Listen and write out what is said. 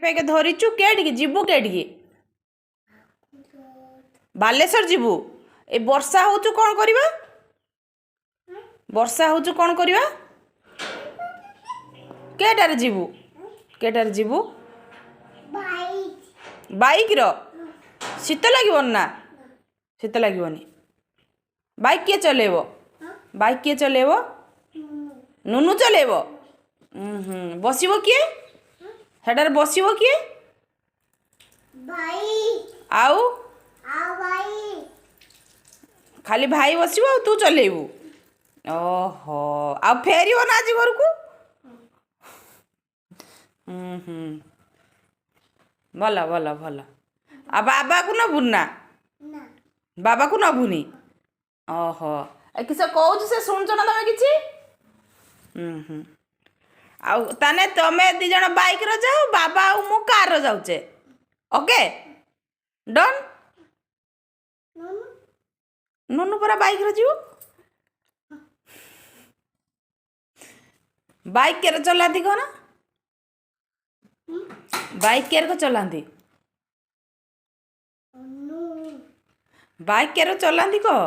Pack ଧରିଛୁ, କେଠିକି ଯିବୁ? କେଠିକି? ବାଲେଶ୍ୱର ଯିବୁ? ଏ ବର୍ଷା ହଉଛୁ, କ'ଣ କରିବା? ବର୍ଷା ହଉଛୁ, କ'ଣ କରିବା? କେଟାରେ ଯିବୁ? କେଟାରେ ଯିବୁ? ବାଇକ୍ର ଶୀତ ଲାଗିବନି ନା? ଶୀତ ଲାଗିବନି? ବାଇକ୍ କିଏ ଚଲେଇବ? ବାଇକ୍ କିଏ ଚଲେଇବ? ନୁନୁ ଚଲେଇବ? ହୁଁ, ବସିବ କିଏ ସେଟାରେ? ବସିବ କିଏ? ଆଉ ଖାଲି ଭାଇ ବସିବ ଆଉ ତୁ ଚଲେଇବୁ। ଓହୋ, ଆଉ ଫେରିବ ନା ଆଜି ଘରକୁ? ହୁଁ, ଭଲ ଭଲ ଭଲ। ଆଉ ବାବାକୁ ନବୁନି ନା? ବାବାକୁ ନବୁନି? ଓହୋ, ଏ କିସ କହୁଛୁ ସେ, ଶୁଣୁଛ ନା ତମେ କିଛି? ହୁଁ, ଆଉ ତାହେଲେ ତମେ 2 ଜଣ ବାଇକ୍ର ଯାଅ, ବାବା ଆଉ ମୁଁ କାର୍ର ଯାଉଛେ। Okay, done. ନୁନୁ ପରା ବାଇକ୍ରେ ଯିବ। ବାଇକ୍ କେରେ ଚଲାନ୍ତି କହନା? ବାଇକ୍ କେରକ ଚଲାନ୍ତି? ବାଇକ୍ କେର ଚଲାନ୍ତି କହ।